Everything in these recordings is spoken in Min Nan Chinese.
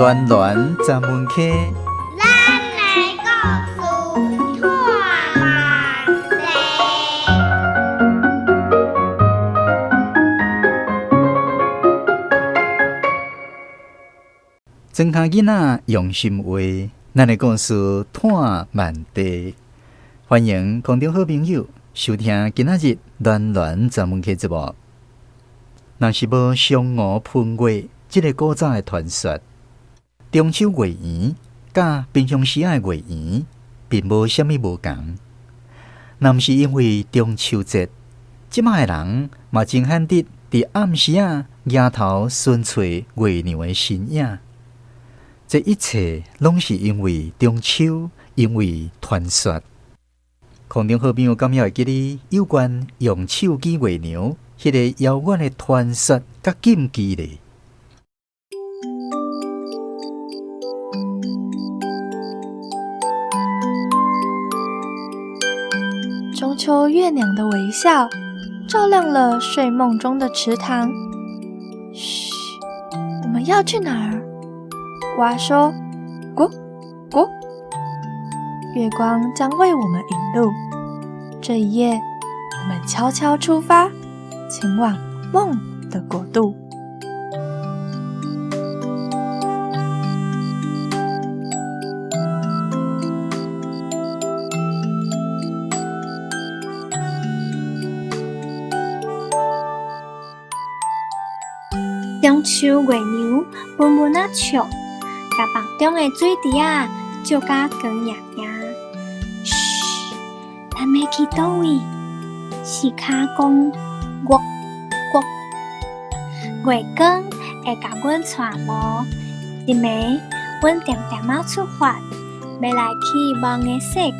暖暖十门溪，咱的故事拖慢地。庄跤囡仔用心话，咱的故事拖慢地。欢迎空中好朋友收听今仔日暖暖十门溪节目。若是无嫦娥奔月這个古早的传说，中秋月圆佮平常时仔的月圆并无啥物无仝。若毋是因为中秋节，这摆的人嘛真罕得伫暗时仔举头寻揣月娘的身影。这一切拢是因为中秋，因为传说。空中好朋友敢犹会记得有关用手举月娘彼个遥远的传说佮禁忌咧？中秋月娘的微笑，照亮了睡梦中的池塘。嘘，我们要去哪儿？蛙说：咕咕。月光将为我们引路。这一夜，我们悄悄出发，前往梦的国度。中秋月娘闷闷仔笑，共梦中的水池仔照甲光熠熠。嘘，咱欲去佗位？四跤讲咕咕，月光会共阮带路。一暝，阮恬恬仔出发，欲来去梦的世界。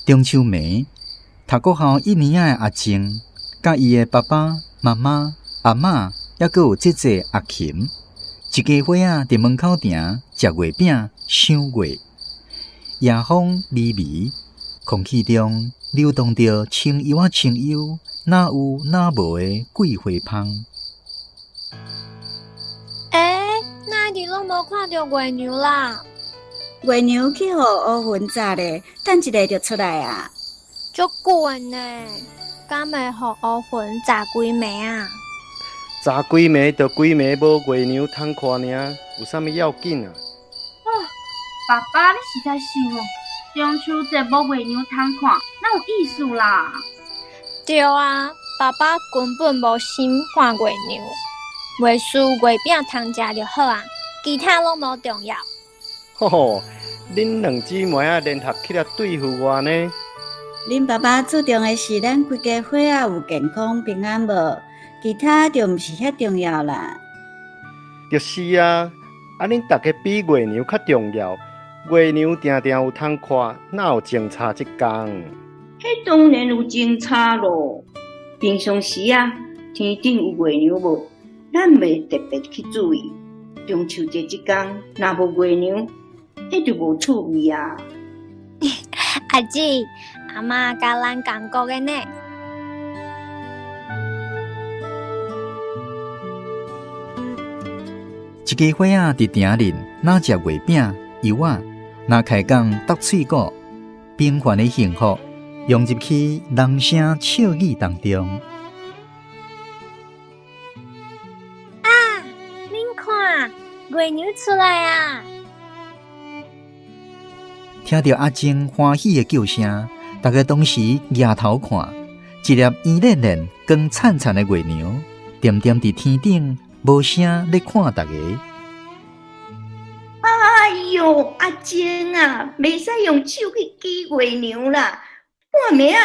中秋暝，读国校一年仔的阿静，佮伊的爸爸妈妈、阿嬷，犹阁有姐姐阿琴，一家伙仔伫门口埕食月饼、赏月。夜风微微，空气中流动著清幽仔清幽，若有若无的桂花芳。欸，哪一直拢无看著月娘啦？月娘去予乌云罩咧，等一下就出来啊！足久的呢，敢会予乌云罩规暝啊？罩规暝就规暝无月娘通看尔，有啥物要紧啊？啊，爸爸，你实在是哦，中秋节无月娘通看，哪有意思啦？对啊，爸爸根本无心看月娘，袂输月饼通食就好啊，其他拢无重要。吼吼，恁两姊妹仔联合起来对付我呢？恁爸爸注重的是咱规家伙仔有健康平安无，其他就毋是遐重要啦。就是啊，啊恁逐家比月娘较重要，月娘定定有通看，哪有穿插这工？彼当然有穿插咯。平常时啊，天顶有月娘无，咱袂特别去注意。中秋节这工，若无月娘，彼就无趣味啊！阿姊，阿嬷佮咱仝国的呢。一家伙仔伫埕里，若食月饼、柚仔，若开讲搭喙鼓，平凡的幸福融入去人声笑语当中。啊！恁看，月娘出来啊！听著阿静欢喜的叫声，大家同时举头看，一粒圆练练、光灿灿的月娘，恬恬伫天顶，无声咧看大家。哎哟，阿静啊，袂使用手去举月娘啦，半暝仔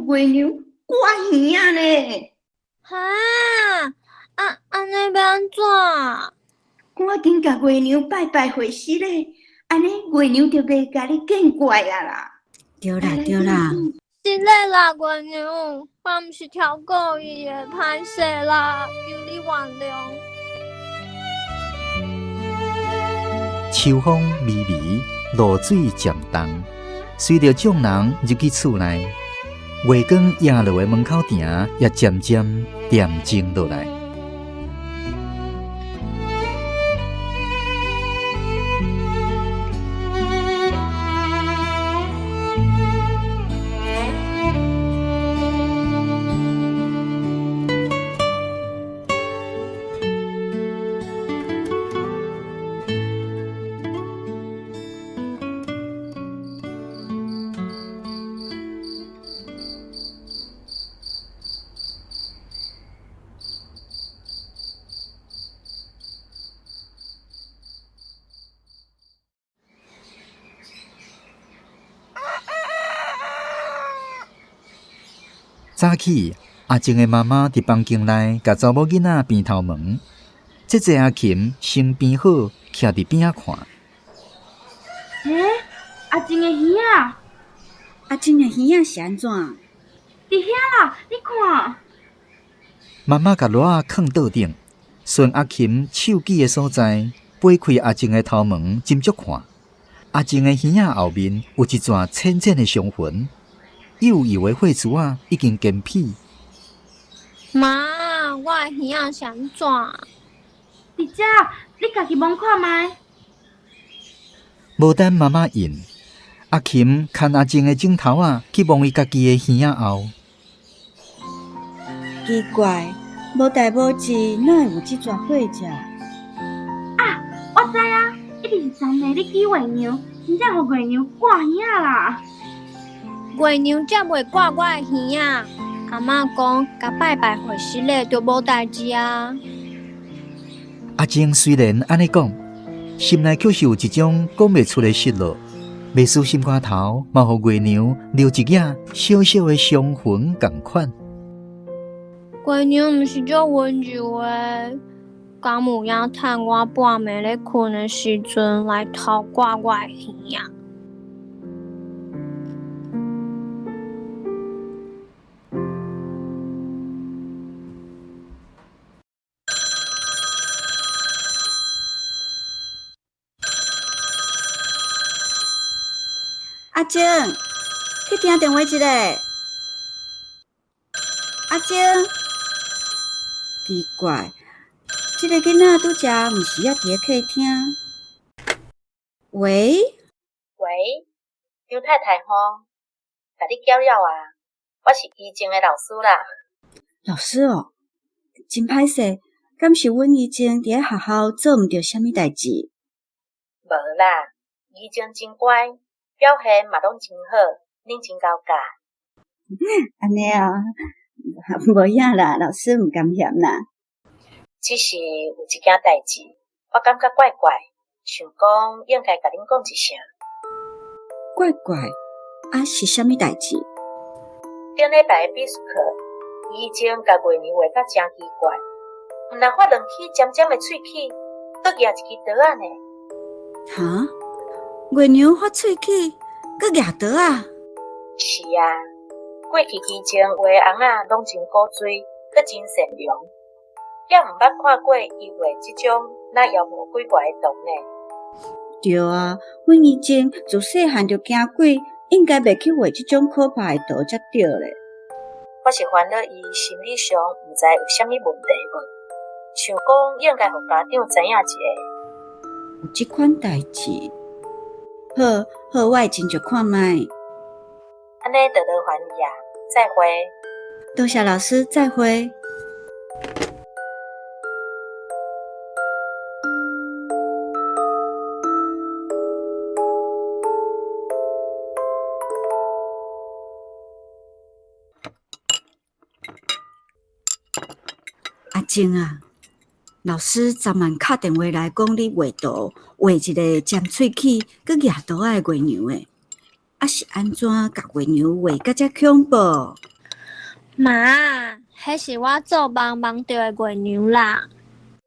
会予月娘割耳仔呢。哈！啊，按呢欲按怎？趕緊共月娘拜拜回失禮，按呢月娘就袂共你見怪啊啦。對啦對啦。是咧啦，月娘，我毋是超故意的，歹勢啦，求你原諒。秋風微微，露水漸重，隨著眾人入去厝內，月光映落的門口埕也漸漸恬靜落來。早起，阿靜的媽媽佇房間內共查某囡仔變頭毛。這濟阿琴先變好，徛佇邊仔看。欸，阿靜的耳仔，阿靜的耳仔是按怎？佇遐啦，你看。媽媽共籮仔囥桌頂，順阿琴手指的所在，掰開阿靜的頭毛，斟酌看。阿靜的耳仔後面有一撮淺淺的傷痕。幼幼的血珠仔已經乾疕。媽，我的耳仔是按怎？佇遮，你家己摸看覓。無等媽媽應，阿琴牽阿靜的指頭仔去摸伊家己的耳仔後。奇怪，無代無誌，哪會有這撮血跡？啊，我知啊，一定是昨暝你去月娘，真正予月娘割耳仔啦。月娘才袂割我的耳仔，阿嬤講，共拜拜回失禮就無代誌啊。阿靜雖然按呢講，心內卻是有一種講袂出的失落。袂輸心肝頭，嘛予月娘留一影小小的傷痕仝款。月娘毋是足溫柔的，敢有影趁我半暝咧睏的時陣來偷割我的耳仔？阿靜，去聽電話一下。阿靜，奇怪，這個囡仔拄才毋是猶佇咧客廳？喂？喂，張太太吼，共你攪擾啊，我是怡靜的老師啦。老師哦，真歹勢，敢是阮怡靜佇咧學校做毋著啥物代誌？無啦，怡靜真乖。表現嘛攏真好，恁真𠢕教。按呢哦，無影啦，老師毋甘嫌啦。只是有一件代誌，我感覺怪怪，想講應該共恁講一聲。怪怪，啊是啥物代誌？頂禮拜的美術課，伊已經共月娘畫甲誠奇怪，毋但發兩支尖尖的喙齒，閣舉一支刀仔呢。哈？月娘發喙齒，閣舉刀仔？是啊，過去以前畫的尪仔攏真古錐，閣真善良，也毋捌看過伊畫這種若妖魔鬼怪的圖呢。對啊，阮以前自細漢就驚鬼，應該袂去畫這種可怕的圖才對咧。我是煩惱伊心理上毋知有啥物問題無，想講應該予家長知影一下。有這款代誌？好，好，我會斟酌看覓。按呢就勞煩你啊，再會。多謝老師，再會。阿靜啊，老師昨晚敲電話來講，你畫圖畫一个尖喙齒、閣舉刀仔的月娘的，啊是按怎共月娘畫甲遮恐怖？媽，彼是我做夢夢著的月娘啦。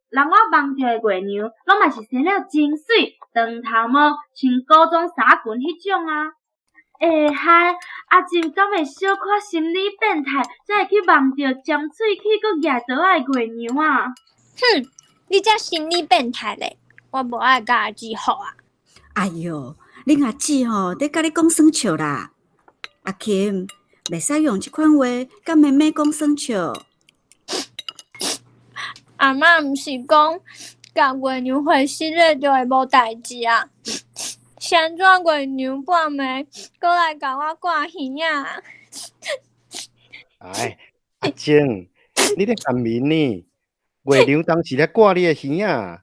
人我夢著的月娘，攏嘛是生了真媠，長頭毛，穿古裝紗裙彼種啊。會害，阿靜敢會小可心理變態，才會去夢著尖喙齒閣舉刀仔的月娘啊？哼，你才心理變態咧！我無愛共阿姊學啊！哎喲，恁阿姊吼咧佮你講耍笑啦。阿琴，袂使用這款話佮妹妹講耍笑。阿嬤毋是講，共月娘會失禮就會無代誌啊？是按怎月娘半暝閣來共我割耳仔？哎，阿靜，你咧含面呢？月娘當時咧割你的耳仔，啊，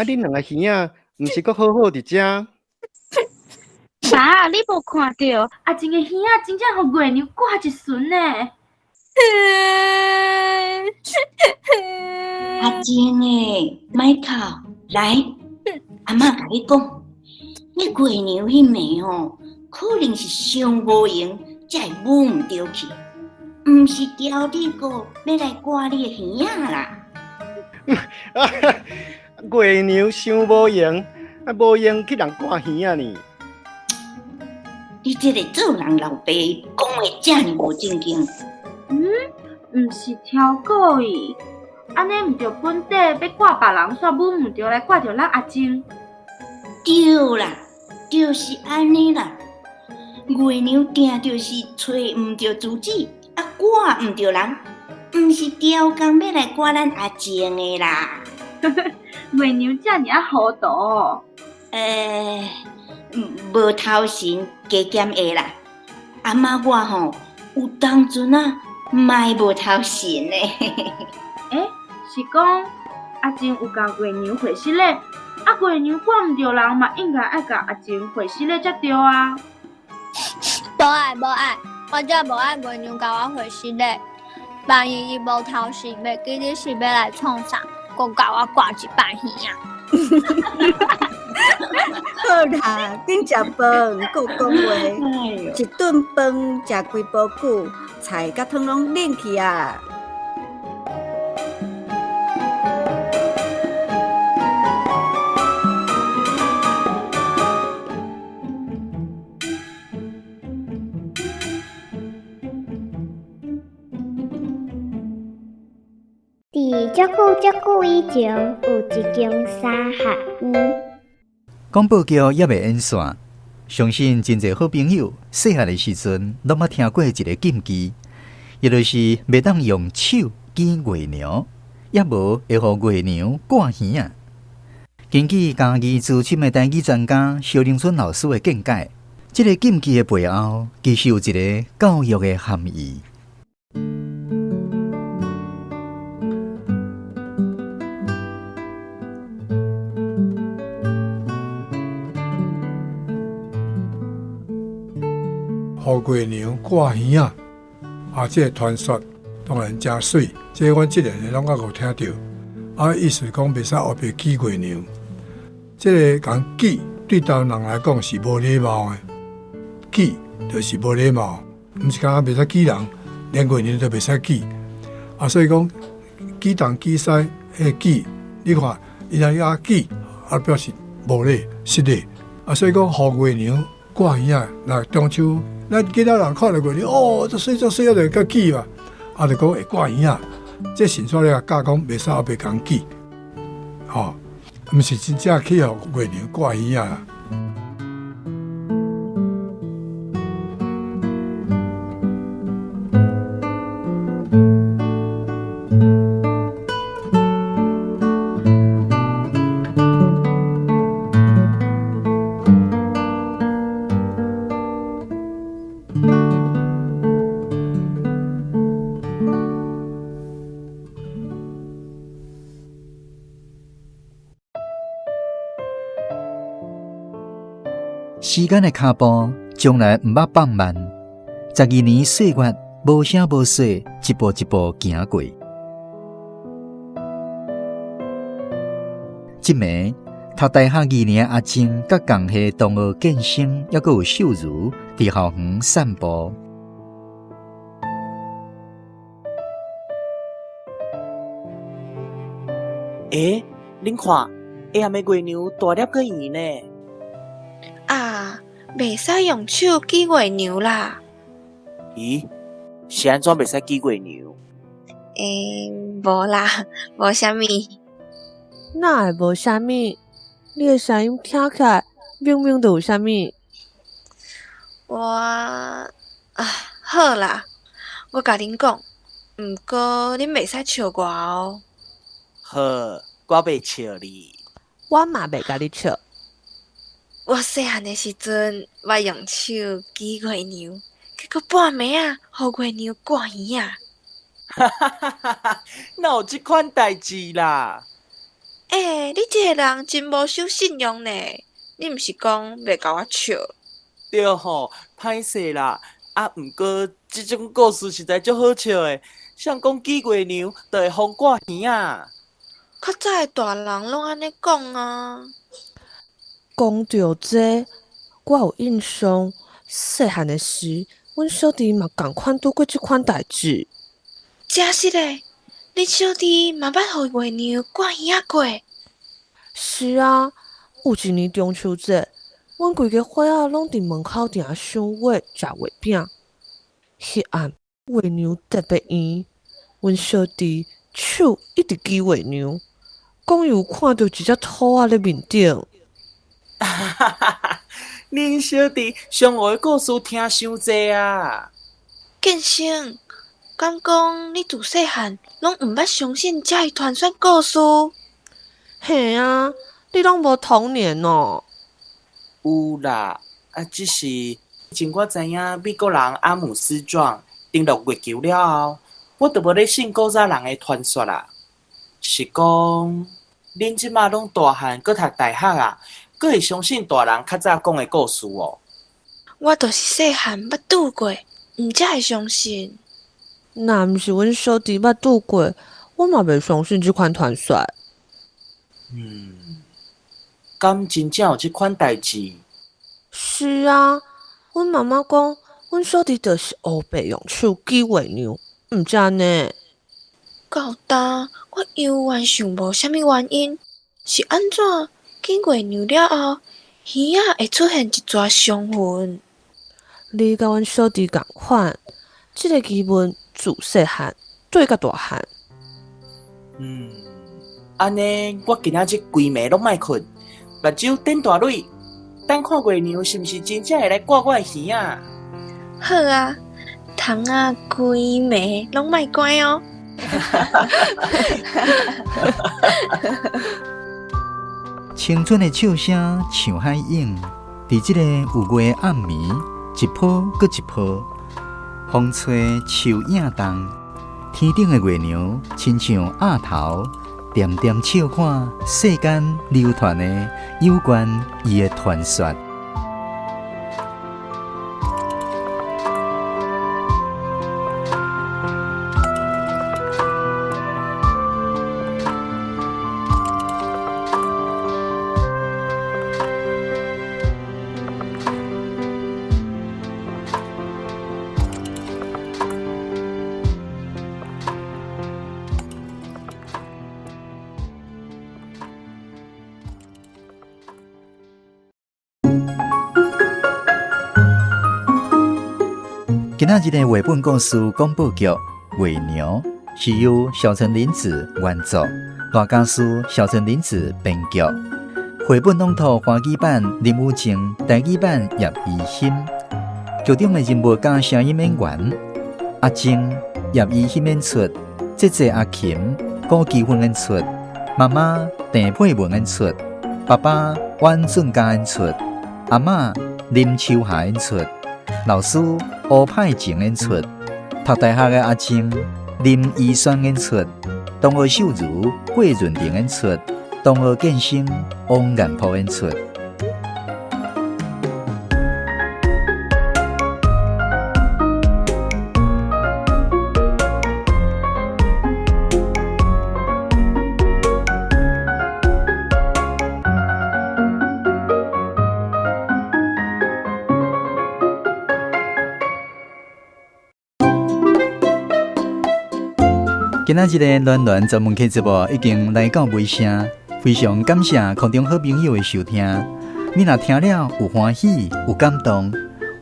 恁兩个耳仔毋是閣好好佇遮？爸，你無看著阿靜的耳仔真正予月娘割一巡呢？阿靜欸，莫哭，來，阿嬤共你講，你月娘彼暝吼，可能是傷無閒，才會舞毋著去，毋是刁你閣欲來割你的耳仔啦。月娘傷無閒，啊無閒去人割耳仔呢？你這个做人老爸講話遮爾無正經。嗯，毋是超故意，按呢毋著本底欲割別人，煞舞毋著來割著咱阿靜。對啦，就是按呢啦。月娘定就是揣毋著主子，啊割毋著人，毋是刁工欲來割咱阿靜的啦。月娘遮爾仔糊塗。無頭神加減會啦。阿嬤我吼有當陣啊，嘛會無頭神呢。欸，是講阿靜有共月娘會失禮，啊月娘割毋著人嘛，應該愛共阿靜會失禮才對啊。無愛無愛，我才無愛月娘共我會失禮。萬一伊無頭神，袂記得是欲來創啥，閣共我割一擺耳仔。好啦，緊食飯，閣講話，一頓飯食規晡久，菜佮湯攏冷去啊！佇足久足久以前，有一間三合院。廣播劇猶未演煞，相信真濟好朋友細漢的時陣，攏捌聽過一个禁忌，伊就是袂當用手指月娘，抑無會予月娘割耳仔。根據嘉義資深的台語專家蕭玲春老師的見解，這个禁忌的背後，其實有一个教育的含義。予月娘割耳仔，啊，這个傳說當然誠媠，這个阮這个攏猶閣有聽著。啊，意思講袂使烏白指月娘，這个共指對台灣人來講是無禮貌的，指就是無禮貌，毋是干焦袂使指人，連月娘都袂使指。啊，所以講指東指西，彼个指，你看伊若遐指，啊表示無禮失禮。啊，所以講予月娘割耳仔，若中秋，咱囡仔人看著月娘，哦，足媠足媠，啊，就共指嘛，啊，就講會割耳仔。這神煞咧教講袂使烏白共指，吼，毋是真正去予月娘割耳仔啦。時間的跤步從來毋捌放慢，12年歲月無聲無息，一步一步行過。這暝讀大學二年的阿靜，佮仝系同學建生，猶閣有秀如，佇校園散步。欸，恁看，下暗的月娘大粒閣圓呢。啊，袂使用手指月娘啦。咦，是按怎袂使指月娘？欸，無啦，無啥物。哪會無啥物？你的聲音聽起來明明就有啥物。我啊，好啦，我共恁講，毋過恁袂使笑我哦。好，我袂笑你。我嘛袂共你笑。我細漢的時陣，捌用手指月娘，結果半暝仔，予月娘割耳仔。哈哈哈哈哈！哪有這款代誌啦？欸，你這个人真無守信用呢！你毋是講袂共我笑？對吼，歹勢啦！啊，毋過這種故事實在足好笑的，誰講指月娘就會予割耳仔？較早的大人攏按呢講啊。講著這，我有印象，細漢的時，阮小弟嘛仝款拄過這款代誌。真實的？恁小弟嘛捌予月娘割耳仔過？是啊，有一年中秋節，阮規家伙仔攏佇門口埕賞月、食月餅。彼暗月娘特別圓，阮小弟手一直指月娘，講伊有看著一隻兔仔咧面頂。哈哈哈哈！恁小弟上烏的故事聽傷濟啊！建成，敢講你自細漢攏毋捌相信這个傳說故事？嘿啊，你攏無童年哦。有啦，啊，只是從我知影美國人阿姆斯壯登陸月球了後，我就無咧信古早人的傳說啦。是講，恁這馬攏大漢，閣讀大學啊，閣會相信大人較早講的故事哦？我就是細漢捌拄過，毋才會相信。若毋是阮小弟捌拄過，我嘛袂相信這款傳說。嗯，敢真正有這款代誌？是啊，阮媽媽講，阮小弟就是烏白用手指月娘，毋才呢。到今，我猶原想無啥物原因，是按怎指月娘了後，耳仔會出現一撮傷痕？你佮阮小弟仝款，這个疑問自細漢對到大漢。嗯，按呢，我今仔日規暝攏莫睏，目睭瞪大蕊，等看月娘是毋是真正會來割我的耳仔。好啊，窗仔規暝攏莫關哦。青春的笑聲像海湧，佇這個有月的暗暝，一波閣一波，風吹樹影動，天頂的月娘親像鴨頭，恬恬笑看世間流傳的有關伊的傳說。今仔日的繪本故事廣播劇《月娘》是由小陳林子原作，賴家書小陳林子編劇。繪本朗讀華語版林雨靜，台語版葉怡欣。劇中的人物佮聲音演員阿靜、葉怡欣演出，姐姐阿琴、郭基芬演出，媽媽鄭佩文演出，爸爸阮俊嘉演出，阿嬤林秋霞演出，老師吳派晴演出，讀大學的阿靜林怡萱演出，同學秀如郭潤婷演出，同學建生王彦甫演出。今仔日的暖暖專門客節目已經來到尾聲，非常感謝空中好朋友的收聽。你若聽了有歡喜、有感動，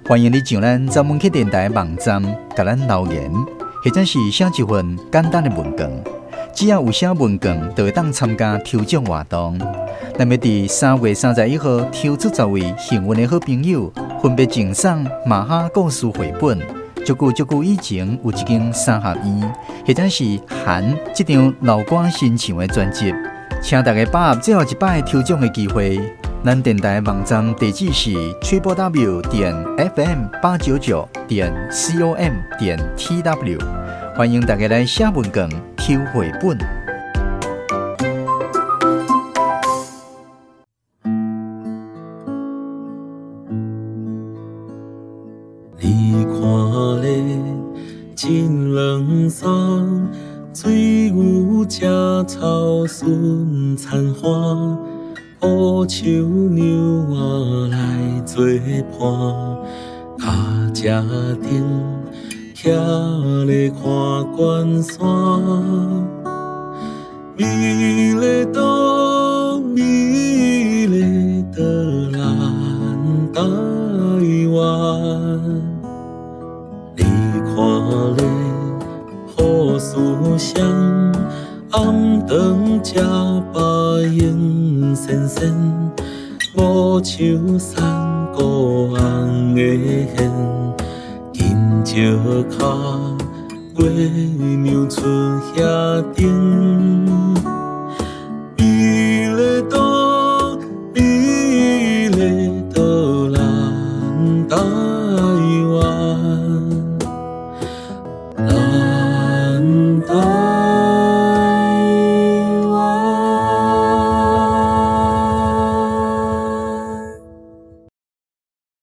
歡迎你上咱專門客電台網站，共咱留言，或者是寫一份簡單的問卷。只要有寫問卷，就會當參加抽獎活動。咱欲佇3月31號抽出10位幸運的好朋友，分別贈送馬哈故事繪本。足久足久以前有一間三合院，或者是韓這張老歌新唱的專輯，請大家把握最後一擺抽獎的機會。咱電台網站地址是 www.fm899.com.tw，歡迎大家來寫問卷、抽繪本。你看咧，真冷爽，水牛食草顺田花，乌秋娘仔来做伴，跤车顶徛咧看关山，美丽岛，美丽的咱台灣。你看咧，好思想，暗頓食飽閒仙仙，無像山谷紅的現，緊石跤月娘出遐頂，美麗島，美麗的咱台灣。啦